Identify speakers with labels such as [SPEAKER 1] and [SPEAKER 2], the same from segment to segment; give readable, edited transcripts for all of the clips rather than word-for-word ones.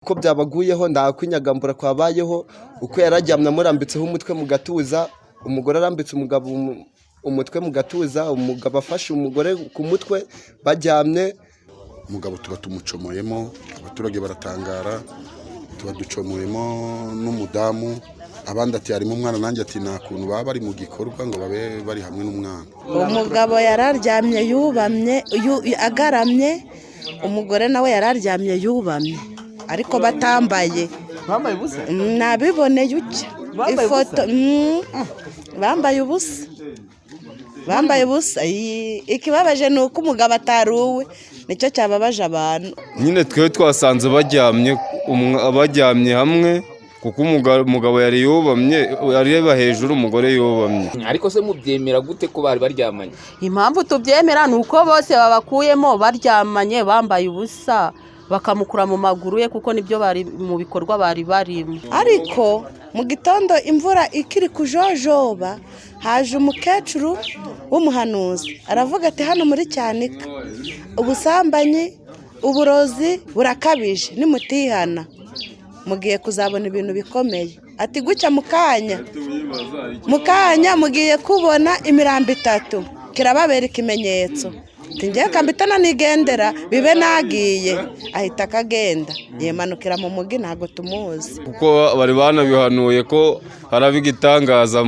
[SPEAKER 1] Uko byabaguyeho, nta kwinyagambura kwabayeho. Uko yararyamye amurambitseho umutwe mu gatuza, umugore arambitse umugabo umutwe mu gatuza, umugabo afashe umugore ku mutwe, baryamye.
[SPEAKER 2] Umugabo tuba tumucomoyemo, abaturage baratangara. Tuba ducomoyemo n'umudamu, abandi ati harimo umwana. Nanjye ati nta kuntu baba bari mu gikorwa ngo babe bari hamwe n'umwana.
[SPEAKER 3] Umugabo yararyamye yubamye, agaramye, umugore nawe yararyamye yubamye, ariko batambaye.
[SPEAKER 4] Bambaye ubusa?
[SPEAKER 3] Nabiboneye utya.
[SPEAKER 4] Bambaye
[SPEAKER 3] ifoto. Bambaye ubusa, bambaye ubusa. Ikibabaje ni uko umugabo atari uwe, nicyo cyababaje abantu.
[SPEAKER 5] Nyine twe twasanze baryamye, baryamye hamwe, kuko umugabo yari yubamye areba hejuru, umugore yubamye.
[SPEAKER 6] Ariko se mubyemera gute ko bari baryamanye?
[SPEAKER 7] Impamvu tubyemera ni uko bose babakuyemo baryamanye, bambaye ubusa, bakamukura mu maguru ye, kuko nibyo bari mu bikorwa bari barimo.
[SPEAKER 3] Ariko mu gitondo, imvura ikiri kujojoba, haje umukecuru w'umuhanuzi, aravuga ati: "Hano muri Cyanika ubusambanyi, uburozi burakabije, nimutihana mugiye kuzabona ibintu bikomeye." Ati gutya: "Mu kanya, mu kanya mugiye kubona imirambo itatu, kirababera ikimenyetso." Ati: "Ngewe kambitana nigendera, bibe nagiye." Ahita akagenda, yimanukira mu mugi, ntabwo tumuzi.
[SPEAKER 5] Kuko bari banabihanuye ko haraba igitangaza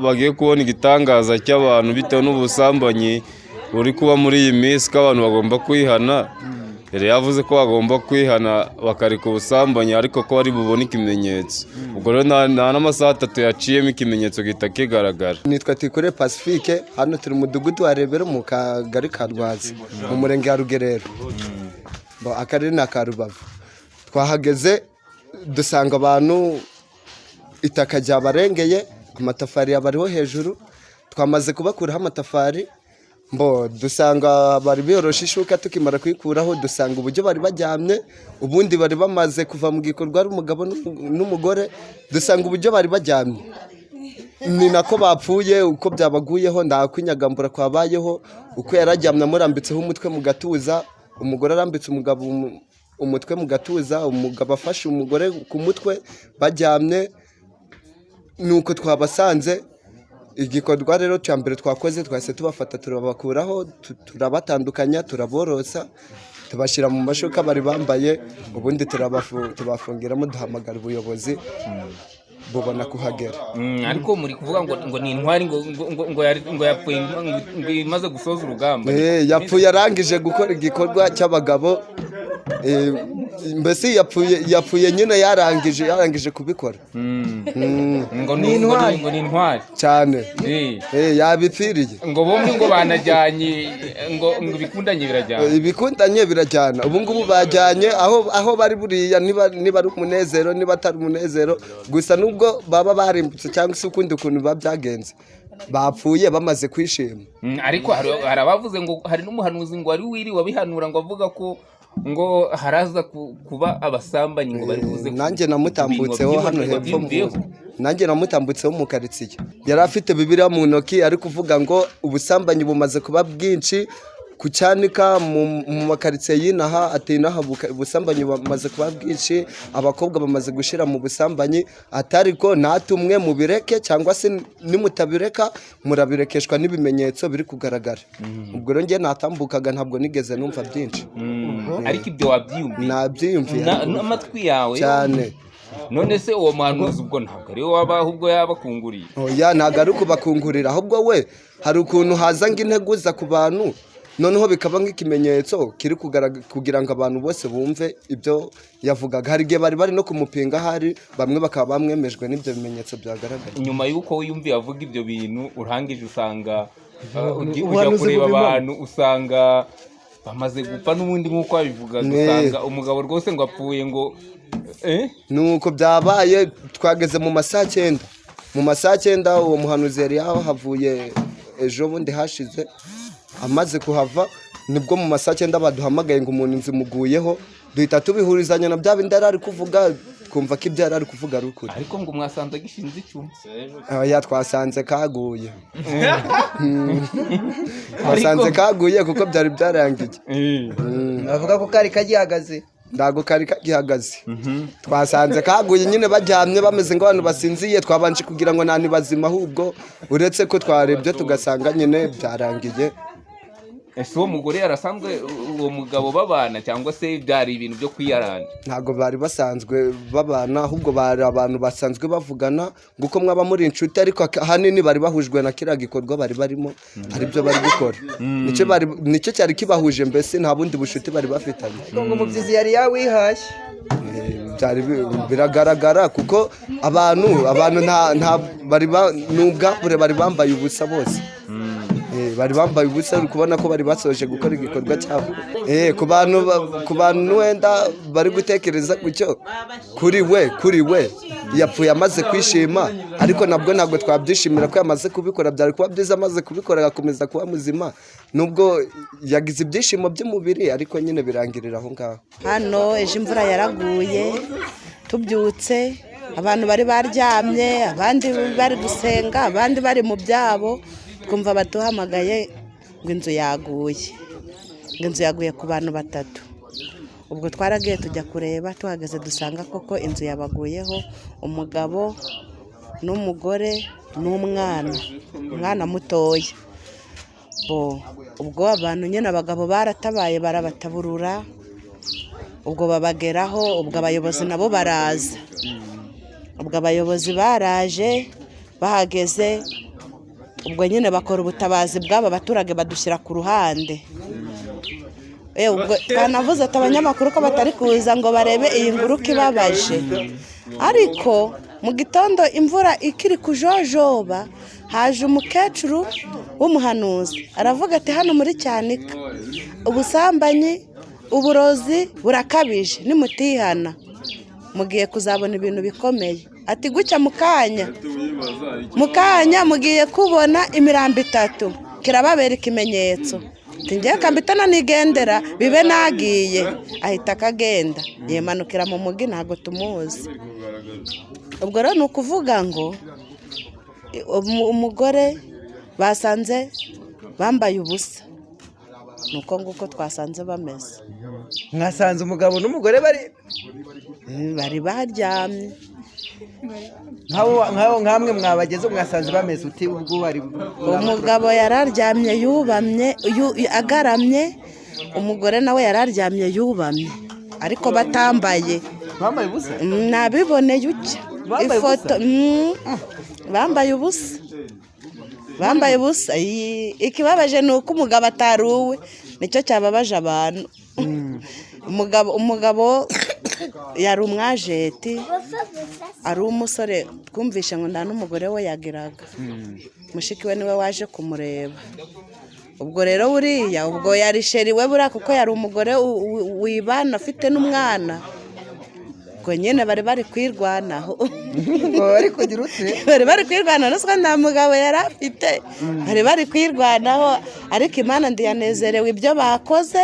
[SPEAKER 5] bagiye kubona igitangaza cy'abantu bitewe n'ubusambanyi buri kuba muri iyi minsi, ko abantu bagomba kwihana. Yari yavuze ko bagomba kwihana bakareka ubusambanyi, ariko ko bari bubone ikimenyetso. Ubwo rero nta n'amasaha 3 yaciyemo, ikimenyetso gihita kigaragara.
[SPEAKER 1] Nitwa Tikure Pacifique. Hano turi mu mudugudu wa Rebero, mu kagari ka Rwazi, mu murenge wa Rugerero. Bo, akarere ni aka Rubavu. Twahageze dusanga abantu itaka ryabarengeye, amatafari yabariho hejuru. Twamaze kubakuraho amatafari, mbo dusanga bari biyoroshe ishuka. Tukimara kuyikuraho, dusanga uburyo bari baryamye, ubundi bari bamaze kuva mu gikorwa ari umugabo n'umugore. Dusanga uburyo bari baryamye ni nako bapfuye. Uko byabaguyeho, nta kwinyagambura kwabayeho. Uko yararyamye amurambitseho umutwe mu gatuza, umugore arambitse umugabo umutwe mu gatuza, umugabo afashe umugore ku mutwe, baryamye, nuko twabasanze. Igikorwa rero cya mbere twakoze, twahise tubafata, turabakuraho, turabatandukanya, turaborosa, tubashyira mu mashuka bari bambaye, ubundi tubafungiramo, duhamagara ubuyobozi bubona kuhagera.
[SPEAKER 6] Ariko muri kuvuga ngo ni intwari, ngo yapfuye ngo imaze gusoza urugamba.
[SPEAKER 1] Yapfuye arangije gukora igikorwa cy'abagabo. Mbese yapfuye nyine yarangije kubikora.
[SPEAKER 6] Ngo ni intwari.
[SPEAKER 1] Cyane. Yabipfiriye.
[SPEAKER 6] Ngo bombi ngo banajyanye, ngo ibikundanye birajyana.
[SPEAKER 1] Ibikundanye birajyana. Ubu ngubu bajyanye aho bari buriya, niba ari umunezero, niba atari umunezero gusa, nubwo baba barimbutse cyangwa se ukundi kuntu biba byagenze, bapfuye bamaze kwishima.
[SPEAKER 6] Ariko hari abavuze ngo hari n'umuhanuzi ngo wari wiriwe abihanura, ngo avuga ko ngo haraza kuba abasambanyi, ngo bari buze
[SPEAKER 1] Nanjye namutambutseho hano hepfo
[SPEAKER 6] wabyiyumviyeho?
[SPEAKER 1] Nanjye namutambutseho mu karitsiye, yari afite Bibiliya mu ntoki, ari kuvuga ngo ubusambanyi bumaze kuba bwinshi ku Cyanika, mu makaritsiye y'inaha. Ati: "Inaha ubusambanyi bumaze kuba bwinshi, abakobwa bamaze gushyira mu busambanyi." Atari ko natumwe mubireke, cyangwa se nimutabireka murabirekeshwa n'ibimenyetso biri kugaragara. Ubwo rero njye natambukaga, ntabwo nigeze numva byinshi.
[SPEAKER 6] Ariko ibyo wabyiyumviye?
[SPEAKER 1] Nabyiyumviye.
[SPEAKER 6] N'amatwi yawe?
[SPEAKER 1] Cyane.
[SPEAKER 6] None se uwo muhanuzi ubwo ntabwo ariwe waba, ahubwo yabakunguriye?
[SPEAKER 1] Oya, ntabwo ari ukubakungurira, ahubwo we hari ukuntu haza ngo integuza ku bantu, noneho bikaba nk'ikimenyetso kiri kugira ngo abantu bose bumve ibyo yavugaga. Hari igihe bari bari no kumupinga ahari, bamwe bakaba bamwemejwe n'ibyo bimenyetso byagaragaye.
[SPEAKER 6] Nyuma y'uko wiyumviye avuga ibyo bintu, urangije usanga ujya
[SPEAKER 4] Ubuhanuzi
[SPEAKER 6] kureba
[SPEAKER 4] bubimamo.
[SPEAKER 6] abantu, usanga bamaze gupfa n'ubundi nk'uko wabivugaga. Usanga umugabo rwose ngo apfuye ngo eh?
[SPEAKER 1] Nuko byabaye. Twageze mu masaha 9, mu masaha 9 uwo muhanuzi yari yahavuye ejo bundi hashize. Amaze kuhava nibwo mu masaha 9 baduhamagaye ngo umuntu inzu imuguyeho. Duhita tubihurizanya na bya bindi yari ari kuvuga, twumva ko ibyo yari ari kuvuga ari ukuri.
[SPEAKER 6] Ariko ngo mwasanze gishinze icyuma?
[SPEAKER 1] Oya, twasanze kaguye, twasanze kaguye kuko byari byarangiye.
[SPEAKER 4] Bavuga ko kari kagihagaze.
[SPEAKER 1] Ntabwo kari kagihagaze. Twasanze kaguye nyine baryamye bameze nk'abantu basinziye. Twabanje kugira ngo nta bazima, ahubwo uretse ko twarebye tugasanga nyine byarangiye.
[SPEAKER 6] Ese uwo mugore yarasanzwe uwo mugabo babana, cyangwa se byari ibintu byo kwiyaranja?
[SPEAKER 1] Ntabwo bari basanzwe babana, ahubwo bari abantu basanzwe bavugana ngo uko mwaba muri inshuti, ariko ahanini bari bahujwe na kiriya gikorwa bari barimo, aribyo bari gukora. Nicyo cyari kibahuje, mbese nta bundi bushuti bari bafitanye.
[SPEAKER 4] Ngo umubyizi yari yawihashye.
[SPEAKER 1] Byari biragaragara kuko abantu nta bari ni ubwambure, bari bambaye ubusa bose. Bari bambaye ubusa, uri kubona ko bari basoje gukora igikorwa cyabo. Ku bantu wenda bari gutekereza gutyo, kuri we yapfuye amaze kwishima, ariko nabwo ntabwo twabyishimira ko yamaze kubikora. Byari kuba byiza amaze kubikora agakomeza kuba muzima, nubwo yagize ibyishimo by'umubiri, ariko nyine birangirira aho ngaho.
[SPEAKER 3] Hano ejo imvura yaraguye, tubyutse abantu bari baryamye, abandi bari gusenga, abandi bari mu byabo, twumva baduhamagaye ngo inzu yaguye, ngo inzu yaguye ku bantu batatu. Ubwo twaragiye tujya kureba, tuhageze dusanga koko inzu yabaguyeho, umugabo n'umugore n'umwana, umwana mutoya. Bo ubwo abantu nyine abagabo baratabaye, barabataburura, ubwo babageraho, ubwo abayobozi nabo baraza. Ubwo abayobozi baraje, bahageze ubwo nyine bakora ubutabazi bw'aba baturage, badushyira ku ruhande. Ubwo twanavuze ati abanyamakuru ko batari kuza ngo barebe iyi nkuru ko ibabaje. Ariko mu gitondo imvura ikiri kujojoba, haje umukecuru w'umuhanuzi, aravuga ati hano muri Cyanika ubusambanyi, uburozi burakabije, nimutihana mugiye kuzabona ibintu bikomeye. Ati gucya mu kanya mugiye kubona imirambo itatu, kirababera ikimenyetso. Ati ngewe kambitana nigendera bibe nagiye. Ahita akagenda yimanukira mu mugi, ntabwo tumuzi. Ubwo rero ni ukuvuga ngo umugore basanze bambaye ubusa, ni uko nguko twasanze bameze.
[SPEAKER 4] Mwasanze umugabo n'umugore bari
[SPEAKER 3] Bari baryamye.
[SPEAKER 4] Nk'abo nkamwe mwabageze mwasanze bameze uti ubwo bari?
[SPEAKER 3] Umugabo yararyamye yubamye, agaramye, umugore nawe yararyamye yubamye, ariko batambaye.
[SPEAKER 4] Bambaye ubusa?
[SPEAKER 3] Nabiboneye utya.
[SPEAKER 4] Bambaye ubusa?
[SPEAKER 3] Ifoto, bambaye ubusa, bambaye ubusa. Ikibabaje ni uko umugabo atari uwe, nicyo cyababaje abantu. Umugabo yari umwajenti, ari umusore, twumvishe ngo nta n'umugore we yagiraga, mushiki we niwe waje kumureba. Ubwo rero buriya ubwo yari chéri we buriya, kuko yari umugore wibana afite n'umwana. Ubwo nyine bari bari kwirwanaho.
[SPEAKER 4] Ngo bari kugira ute?
[SPEAKER 3] Bari bari kwirwanaho, ruswa nta mugabo yari afite, bari bari kwirwanaho. Ariko Imana ndiyanezerewe ibyo bakoze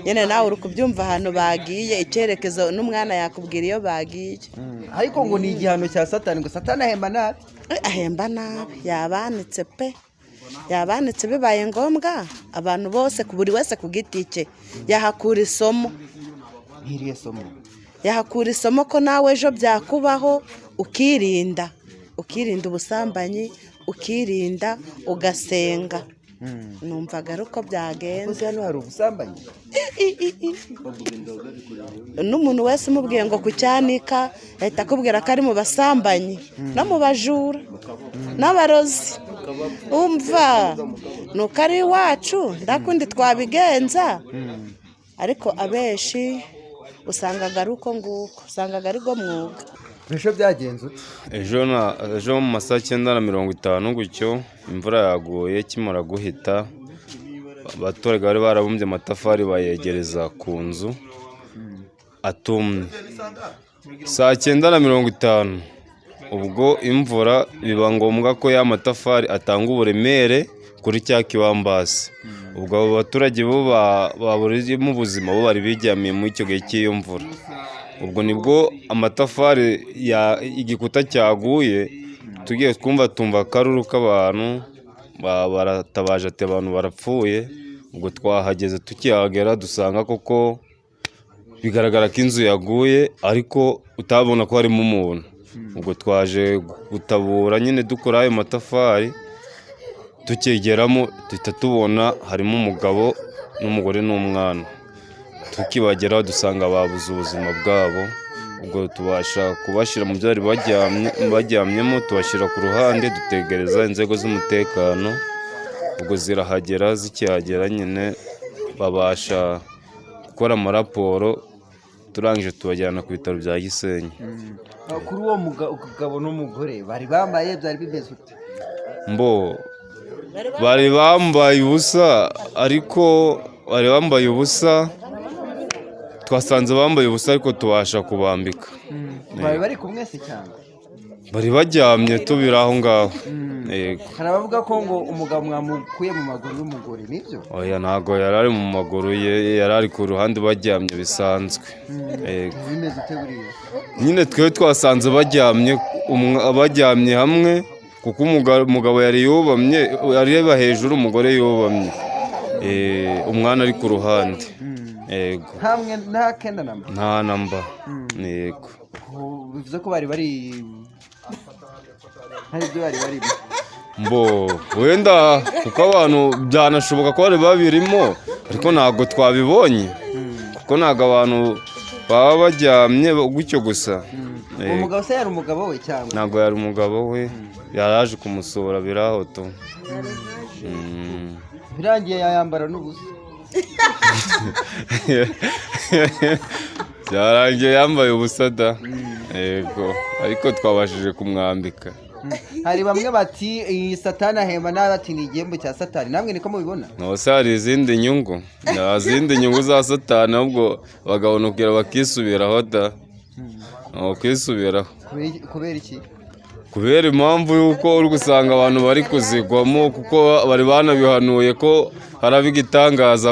[SPEAKER 3] nyine, nawe uri kubyumva ahantu bagiye, icyerekezo, n'umwana yakubwira iyo bagiye.
[SPEAKER 4] Ariko ngo ni igihano cya Satani, ngo Satani ahemba nabi.
[SPEAKER 3] Ahemba nabi, yabanitse pe, yabanitse. Bibaye ngombwa abantu bose, ku buri wese ku giti cye, yahakura isomo.
[SPEAKER 4] Nk'iriya somo?
[SPEAKER 3] Yahakura isomo ko nawe ejo byakubaho, ukirinda, ukirinda ubusambanyi, ukirinda, ugasenga. Numvaga ari uko byagenda.
[SPEAKER 4] Gusa hano hari ubusambanyi?
[SPEAKER 3] I, i, i. N'umuntu wese umubwiye ngo kucyanika, ahita akubwira ko ari mu basambanyi no mu bajura n'abarozi. Umva, nuko ari iwacu ndakundi twabigenza, ariko abenshi usangaga ari uko nguko, usangaga ari go mwuga.
[SPEAKER 4] Ejo byagenze ute?
[SPEAKER 5] Ejo mu ma 9:50 gutyo imvura yaguye, ikimara guhita abaturage bari barabumbye amatafari bayegereza ku nzu atumye. 9:50 ubwo imvura biba ngombwa ko ya matafari atanga uburemere kuri cya kibambasi. Ubwo abo baturage bo baburiyemo ubuzima, bo bari biryamiye muri icyo gihe cy'iyo mvura. Ubwo nibwo amatafari ya igikuta cyaguye, tugiye twumva tumva akaruru k'abantu baratabaje ati abantu barapfuye. Ubwo twahageze, tukihagera dusanga koko Bigaragara ko inzu yaguye, ariko utabona ko harimo umuntu. Ubwo twaje gutabura nyine, dukora ayo matafari, tukigeramo duhita tubona harimo umugabo n'umugore n'umwana. Tukibageraho dusanga babuze ubuzima bwabo. Ubwo tubasha kubashyira mu byo bari baryamyemo, tubashyira ku ruhande, dutegereza inzego z'umutekano. Ubwo zirahagera, zikihagera nyine babasha gukora amaraporo, turangije tubajyana ku bitaro bya Gisenyi.
[SPEAKER 4] Kuri uwo mugabo n'umugore bari bambaye, byari bimeze ute?
[SPEAKER 5] Mbo bari bambaye ubusa, ariko bari bambaye ubusa, twasanze bambaye ubusa, ariko tubasha kubambika.
[SPEAKER 4] Bari bari kumwe se cyangwa?
[SPEAKER 5] Bari baryamye tubiri aho ngaho, yego.
[SPEAKER 4] Hari abavuga ko ngo umugabo mwamukuye mu maguru y'umugore, nibyo?
[SPEAKER 5] Oya, ntabwo yari ari mu maguru ye, yari ari ku ruhande baryamye bisanzwe, yego.
[SPEAKER 4] Bimeze ute buriya?
[SPEAKER 5] Nyine twe twasanze baryamye baryamye hamwe, kuko umugabo yari yubamye areba hejuru, umugore yubamye, umwana ari ku ruhande, yego.
[SPEAKER 4] Nta nta kenda namba?
[SPEAKER 5] Nta namba, yego.
[SPEAKER 4] Bivuze ko bari bari hari ibyo bari barimo.
[SPEAKER 5] Mbo wenda kuko abantu byanashoboka ko bari babirimo, ariko ntabwo twabibonye, kuko ntabwo abantu baba baryamye gutyo gusa.
[SPEAKER 4] Uwo
[SPEAKER 5] Yego.
[SPEAKER 4] mugabo se yari umugabo we cyangwa?
[SPEAKER 5] Ntabwo yari umugabo we, yaraje kumusura birahoto.
[SPEAKER 4] Birangiye yayambara n'ubusa.
[SPEAKER 5] Byarangiye yambaye ubusa da, yego, ariko twabashije kumwambika.
[SPEAKER 4] Hari bamwe bati iyi Satani ahemba nabi, ati ni igihembo cya Satani. Namwe niko mubibona?
[SPEAKER 5] Ntose hari izindi nyungu, nta zindi nyungu za Satani, ahubwo bagabonukira bakisubiraho da, ni ukwisubiraho.
[SPEAKER 4] Kubera iki?
[SPEAKER 5] Kubera impamvu y'uko uri gusanga abantu bari kuzigwamo, kuko bari banabihanuye ko haraba igitangaza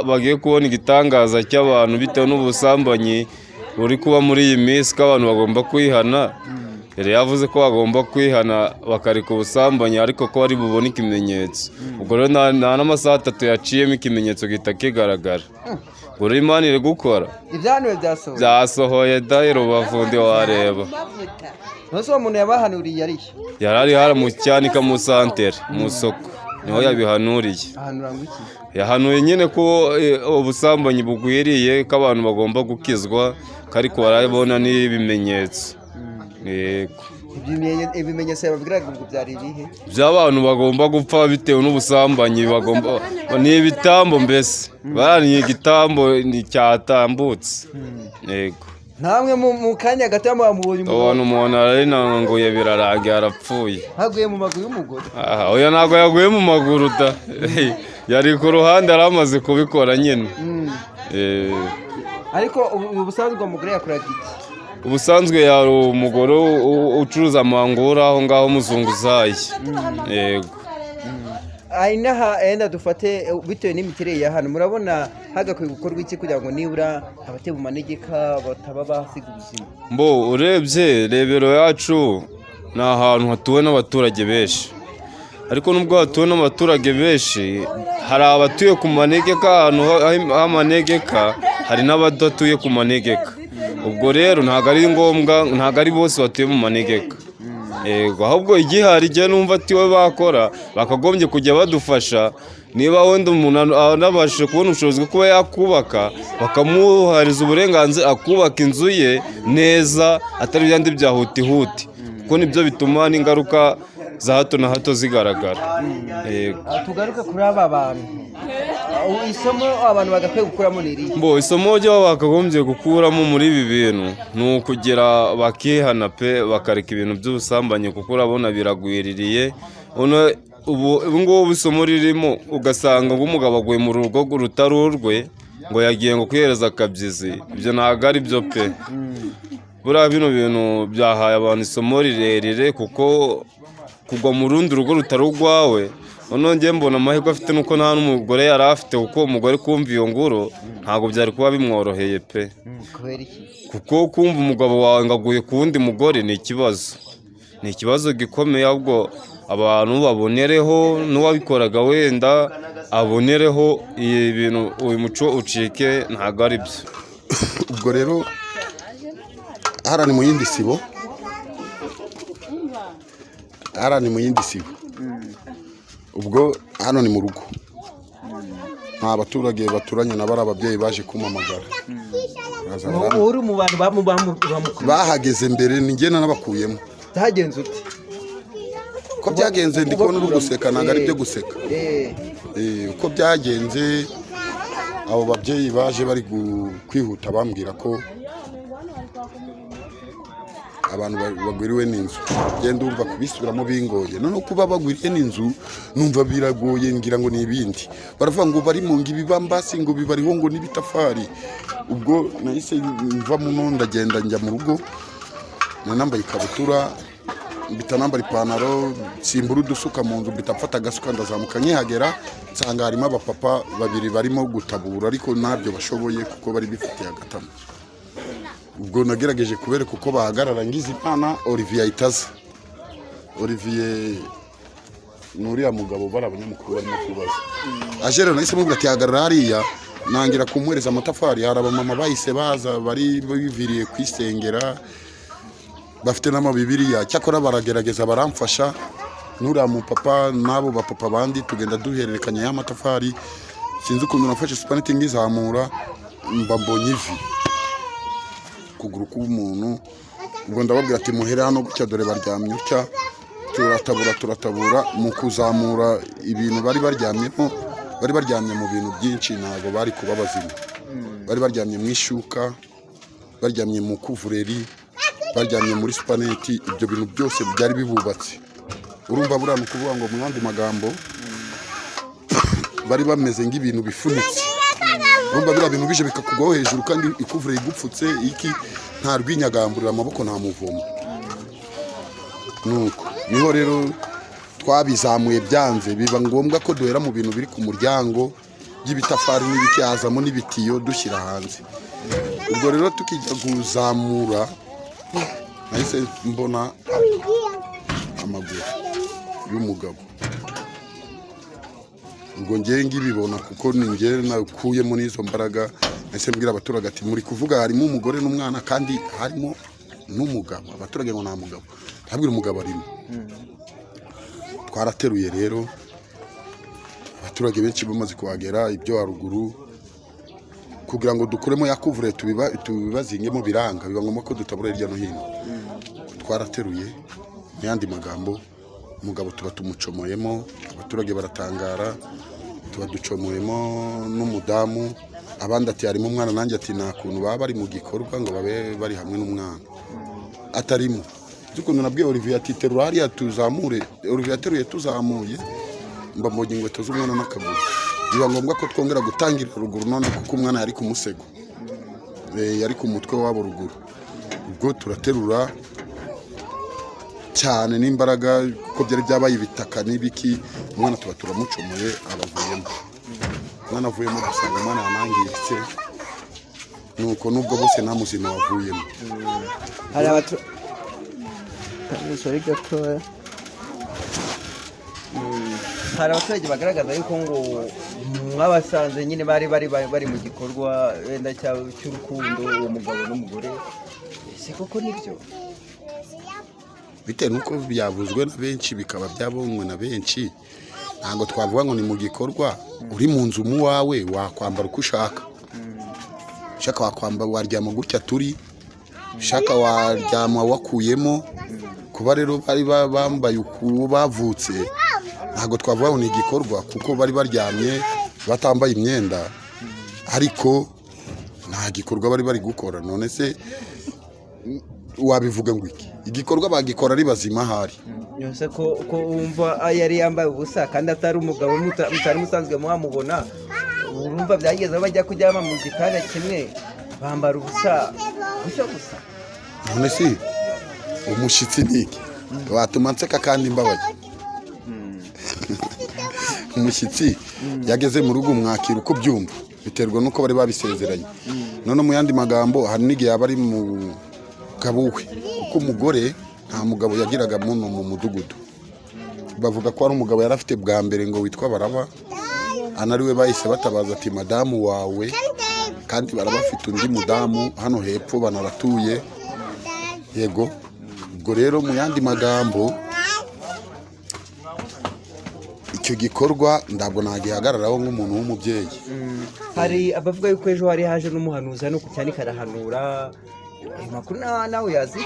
[SPEAKER 5] bagiye kubona igitangaza cy'abantu bitewe n'ubusambanyi buri kuba muri iyi minsi, ko abantu bagomba kwihana. Yari yavuze ko bagomba kwihana bakareka ubusambanyi, ariko ko bari bubone ikimenyetso. Ubwo rero nta n'amasaha 3 yaciyemo, ikimenyetso gihita kigaragara. Ubwo rero Imana iri gukora.
[SPEAKER 4] Ibyahanuwe byasohoye.
[SPEAKER 5] Byasohoye da, i Rubavu wareba.
[SPEAKER 4] Ntose uwo muntu yabahanuriye ari he?
[SPEAKER 5] Yari ari hara mu Cyanika, mu santere, mu isoko, niho yabihanuriye.
[SPEAKER 4] Ahanura ngo iki?
[SPEAKER 5] Yahanuye nyine ko ubusambanyi bugwiriye, ko abantu bagomba gukizwa, ko ariko barabona n'ibimenyetso, yego.
[SPEAKER 4] Ibimenyetso yababwiraga ngo byari ibihe?
[SPEAKER 5] By'abantu bagomba gupfa bitewe n'ubusambanyi, bagomba ni ibitambo mbese, baraniye igitambo ni cyatambutse, yego.
[SPEAKER 4] Namwe mu kanya gato mubonye umugabo?
[SPEAKER 5] Ubona umuntu ararinanguye, birarangiye arapfuye.
[SPEAKER 4] Haguye mu maguru y'umugore?
[SPEAKER 5] Aha, oya, ntabwo yaguye mu maguru da, yari ku ruhande, yari amaze kubikora nyine.
[SPEAKER 4] Ariko ubusanzwe uwo mugore yakoraga iki?
[SPEAKER 5] Ubusanzwe yari umugore ucuruza amangura aho ngaho, umuzunguzayi, yego.
[SPEAKER 4] Aha inaha yenda dufate bitewe n'imiterere ya hano, murabona hagakwiye gukorwa iki kugira ngo nibura abatuye mu manegeka bataba bahasiga ubuzima?
[SPEAKER 5] Mbo urebye Rebero yacu ni ahantu hatuwe n'abaturage benshi, ariko nubwo hatuwe n'abaturage benshi, hari abatuye ku manegeka, ahantu h'amanegeka, hari n'abadatuye ku manegeka. Ubwo rero ntabwo ari ngombwa, ntabwo ari bose batuye mu manegeka, yego. Ahubwo igihari igihe numva atiwe bakora, bakagombye kujya badufasha, niba wenda umuntu anabashije kubona ubushobozi bwo kuba yakubaka, bakamuhariza uburenganzira akubaka inzu ye neza, atari byandi bya hutihuti, kuko nibyo bituma n'ingaruka za hato na hato zigaragara, yego.
[SPEAKER 4] Tugaruke kuri aba bantu. Isomo abantu bagakwiye gukuramo ni irihe?
[SPEAKER 5] Mbo isomo ryo bakagombye gukuramo muri ibi bintu ni ukugira bakihana pe, bakareka ibintu by'ubusambanyi, kuko urabona biragwiririye. Ubu ngubu isomo ririmo, ugasanga ngo umugabo aguye mu rugo rutari urwe, ngo yagiye ngo kwihereza akabyizi. Ibyo ntabwo ari byo pe. Buriya bino bintu byahaye abantu isomo rirerire, kuko kugwa mu rundi rugo rutari urwawe, noneho njye mbona amahirwe afite nuko nta n'umugore yari afite, kuko umugore kumva iyo nguru ntabwo byari kuba bimworoheye pe.
[SPEAKER 4] Kubera iki?
[SPEAKER 5] Kuko kumva umugabo wawe ngo aguye ku wundi mugore ni ikibazo, ni ikibazo gikomeye. Ahubwo abantu babonereho, n'uwabikoraga wenda abonereho, ibi bintu, uyu muco ucike, ntabwo ari byo.
[SPEAKER 2] Ubwo rero hariya ni mu yindi sibo, hariya ni mu yindi sibo. Ubwo hano ni mu rugo, nta baturage baturanye na bari ababyeyi baje kumpamagara. Baza
[SPEAKER 4] Uri mu bantu bamukuru?
[SPEAKER 2] Bahageze mbere, ni njye nanabakuyemo.
[SPEAKER 4] Byagenze ute?
[SPEAKER 2] Uko byagenze, ndi kubona uri guseka, ntabwo ari ibyo guseka. Uko byagenze, abo babyeyi baje bari kwihuta bambwira ko abantu bagwiriwe n'inzu. Genda urumva kubisubiramo bingoye. Noneho kuba bagwiriye n'inzu numva biragoye, ngira ngo ni ibindi baravuga ngo bari mu ngo ibibambasi ngo bibariho ngo n'ibitafari. Ubwo nahise mva muno ndagenda njya mu rugo, nari nambaye ikabutura, mpita nambara ipantaro, nsimbura udusuka mu nzu, mpita mfata agasuka ndazamuka. Nkihagera nsanga harimo abapapa babiri barimo gutabura, ariko ntabyo bashoboye kuko bari bifitiye agatama. Ubwo nagerageje kubereka uko bahagarara, ngize Imana Olivier ahita aza. Olivier ni uriya mugabo bari abanyamakuru barimo kubaza. Aje rero nahise mubwira ati hagarara hariya, nangira kumuhereza amatafari. Hari abamama bahise baza bari biviriye kwisengera bafite n'amabibiriya, cyakora baragerageza baramfasha, n'uriya mupapa n'abo bapapa bandi, tugenda duhererekanya ya matafari. Sinzi ukuntu nafashe supaneti ngizamura mba mbonye ivi, ukuguru k'umuntu. Ubwo ndababwira ati muhere hano gutya, dore baryamye utya. Turatabura, turatabura. Mu kuzamura ibintu bari baryamyemo, bari baryamye mu bintu byinshi, ntabwo bari kuba bazima. Bari baryamye mu ishuka, baryamye mu kuvureri, baryamye muri supaneti, ibyo bintu byose byari bibubatse. Urumva buriya ni ukuvuga ngo mu yandi magambo bari bameze nk'ibintu bifunitse. Urumva biriya bintu bije bikakugwaho hejuru kandi ikuvure igupfutse iki, nta rwinyagamburira amaboko, nta muvumo. Nuko niho rero twabizamuye byanze, biba ngombwa ko duhera mu bintu biri ku muryango by'ibitafari n'ibiki, hazamo n'ibitiyo dushyira hanze. Ubwo rero tukijya kuzamura nahise mbona amaguru y'umugabo. Ubwo ngewe ngibibona, kuko ni ngewe nakuyemo n'izo mbaraga, nahise mbwira abaturage ati muri kuvuga harimo umugore n'umwana kandi harimo n'umugabo. Abaturage ngo nta mugabo. Ndabwira umugabo arimo. Twarateruye rero, abaturage benshi bamaze kuhagera ibyo haruguru, kugira ngo dukuremo ya kuvure tubibazingemo biranga, biba ngombwa ko dutabura hirya no hino. Twarateruye, mu yandi magambo umugabo tuba tumucomoyemo, abaturage baratangara. Tuba ducomoyemo n'umudamu, abandi ati harimo umwana, nanjye ati nta kuntu baba bari mu gikorwa ngo babe bari hamwe n'umwana atarimo. Uzi ukuntu nabwiye Olivier ati terura hariya tuzamure. Olivier ateruye tuzamuye mba mbonye inkweto z'umwana n'akaguru. Biba ngombwa ko twongera gutangira ruguru none kuko umwana yari ku musego, yari ku mutwe wabo ruguru. Ubwo turaterura cyane n'imbaraga kuko byari byabaye ibitaka n'ibiki, umwana tuba turamucomoye abavuyemo. Umwana avuyemo dusanga umwana yanangiritse, nuko nubwo bose nta muzima wavuyemo.
[SPEAKER 4] Hari abatu sorry gatoya. Hari abaturage bagaragaza yuko ngo mwabasanze nyine bari mu gikorwa wenda cy'urukundo, uwo mugabo n'umugore. Ese koko nibyo?
[SPEAKER 2] Bitewe n'uko byavuzwe na benshi, bikaba byabonywe na benshi, ntabwo twavuga ngo ni mu gikorwa. Uri mu nzu mu wawe wakwambara uko ushaka, ushaka wakwambara waryama gutya turi, ushaka waryama wakuyemo. Kuba rero bari bambaye uku bavutse, ntabwo twavuga ngo ni igikorwa kuko bari baryamye batambaye imyenda, ariko nta gikorwa bari bari gukora. None se wabivuga ngo iki? Igikorwa bagikora ari bazima ahari.
[SPEAKER 4] Yose ko wumva yari yambaye ubusa kandi atari umugabo mutari musanzwe muhamubona, urumva byageze aho bajya kuryama mu gitanda kimwe bambara ubusa gusa gusa.
[SPEAKER 2] None se umushyitsi ni iki watuma nseka kandi mbabaye? Umushyitsi yageze mu rugo umwakira uko ubyumva, biterwa n'uko bari babisezeranye. None mu yandi magambo hari n'igihe yaba ari mugabo we, kuko umugore nta mugabo yagiraga muno mu mudugudu. Bavuga ko ari umugabo yari afite bwa mbere ngo witwa Baraba, anariwe bahise batabaza ati madamu wawe Kandi barabafite undi mudamu hano hepfo banaratuye. Yego, ubwo rero mu yandi magambo icyo gikorwa ntabwo nagihagararaho nk'umuntu w'umubyeyi.
[SPEAKER 4] Hari abavuga yuko ejo hari haje n'umuhanuzi hano ku Cyanika arahanura. Ayo makuru nawe uyazi?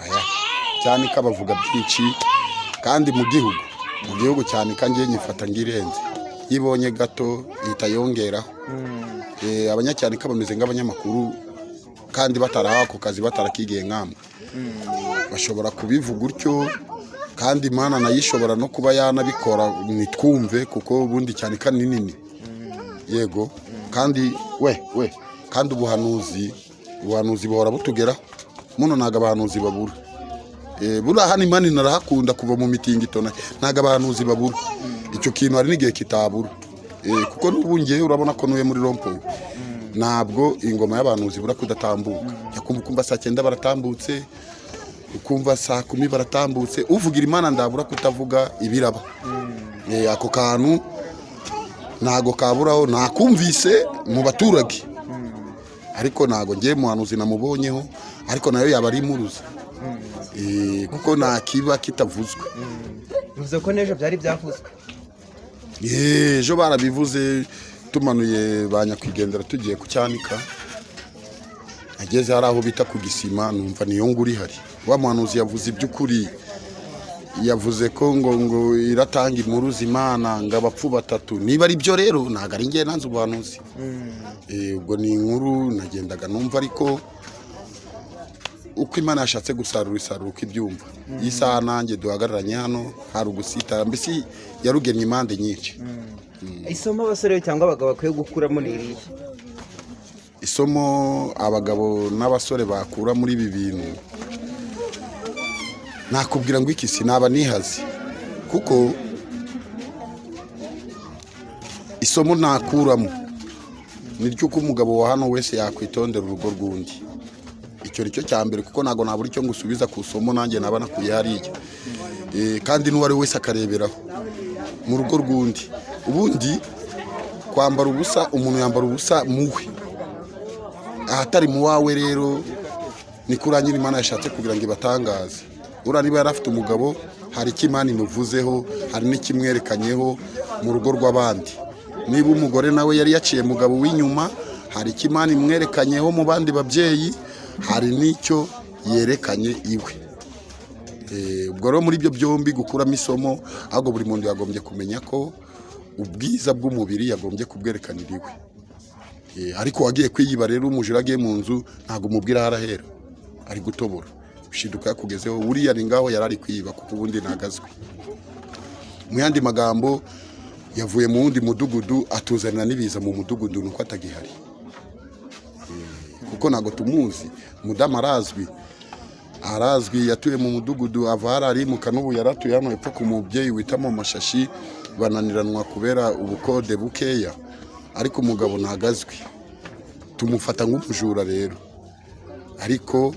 [SPEAKER 2] Aya, Cyanika bavuga byinshi, kandi mu gihugu Cyanika ngiye nyifata ngirenze yibonye gato ihita yongeraho. Abanyacyanika bameze nk'abanyamakuru kandi batarahawe ako kazi, batarakigiye nkamwe bashobora kubivuga utyo, kandi Imana nayo ishobora no kuba yanabikora nitwumve, kuko ubundi Cyanika ni nini. Yego, kandi we we kandi ubuhanuzi buhora butugeraho muno, ntabwo abahanuzi babura. Buriya hano Imana inarahakunda kuva mu mitingito, ntabwo abahanuzi babura. Icyo kintu hari n'igihe kitabura. Kuko n'ubu ngewe urabona ko ntuye muri rond-point, ntabwo ingoma y'abahanuzi ibura kudatambuka. Yakumva ukumva saa 9 baratambutse, ukumva saa 10 baratambutse. Uvugira Imana ndabura kutavuga ibiraba. Ako kantu ntago kaburaho, nakumvise mu baturage, ariko ntago ngiye muhanuzi namubonyeho, ariko nayo yaba ari impuruza. Kuko nta kiba kitavuzwe.
[SPEAKER 4] Bivuze ko n'ejo byari byavuzwe?
[SPEAKER 2] Ejo barabivuze. Tumanuye ba nyakwigendera tugiye ku Cyanika, ageze hari aho bita ku Gisima, numva niyo nguru ihari. Wa muhanuzi yavuze iby'ukuri, yavuze ko ngo iratanga impuruza Imana ngo abapfu batatu. Niba ari byo rero, ntabwo ari ngewe nanze ubuhanuzi. Ubwo ni inkuru nagendaga numva, ariko uko Imana yashatse gusarura isarura uko ibyumva. Iyi saha nanjye duhagararanye hano hari ugusitara, mbese yarugennye impande nyinshi.
[SPEAKER 4] Isomo abasore cyangwa abagabo bakwiye gukuramo ni irihe?
[SPEAKER 2] Isomo abagabo n'abasore bakura muri ibi bintu, nakubwira ngo iki, sinaba nihaze, kuko isomo nakuramo ni ry'uko umugabo wa hano wese yakwitondera urugo rw'undi. Icyo ni cyo cya mbere, kuko ntabwo nabura icyo ngusubiza ku isomo nanjye naba nakuye hariya. Kandi n'uwo ari we wese akareberaho mu rugo rw'undi. Ubundi kwambara ubusa, umuntu yambara ubusa muwe, ahatari mu wawe. Rero ni kuri nyine Imana yashatse kugira ngo ibatangaze. Uriya niba yari afite umugabo, hari icyo Imana imuvuzeho, hari n'ikimwerekanyeho mu rugo rw'abandi. Niba umugore nawe yari yaciye mugabo w'inyuma, hari icyo Imana imwerekanyeho mu bandi babyeyi, hari n'icyo yerekanye iwe. Ubwo rero muri ibyo byombi gukuramo isomo, ahubwo buri muntu yagombye kumenya ko ubwiza bw'umubiri yagombye kubwerekanira iwe. Ariko wagiye kwiyiba rero, umujura agiye mu nzu ntabwo umubwira aho arahera ari gutobora, ushiduka yakugezeho. Buriya ni ngaho yari ari kwiba, kuko ubundi ntabwo azwi. Mu yandi magambo, yavuye mu wundi mudugudu atuzanira n'ibiza mu mudugudu, nuko atagihari. Kuko ntabwo tumuzi. Umudamu arazwi, arazwi, yatuye mu mudugudu, ava hari arimuka, n'ubu yaratuye hano hepfo ku mubyeyi wita mu mashashi, bananiranwa kubera ubukode bukeya, ariko umugabo ntabwo azwi. Tumufata nk'umujura rero, ariko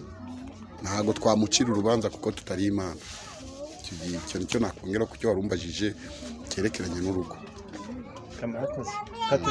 [SPEAKER 2] ntabwo twamucira urubanza kuko tutari Imana. Icyo nicyo nakongera ku cyo warumbajije cyerekeranye n'urugo.
[SPEAKER 4] Murakoze.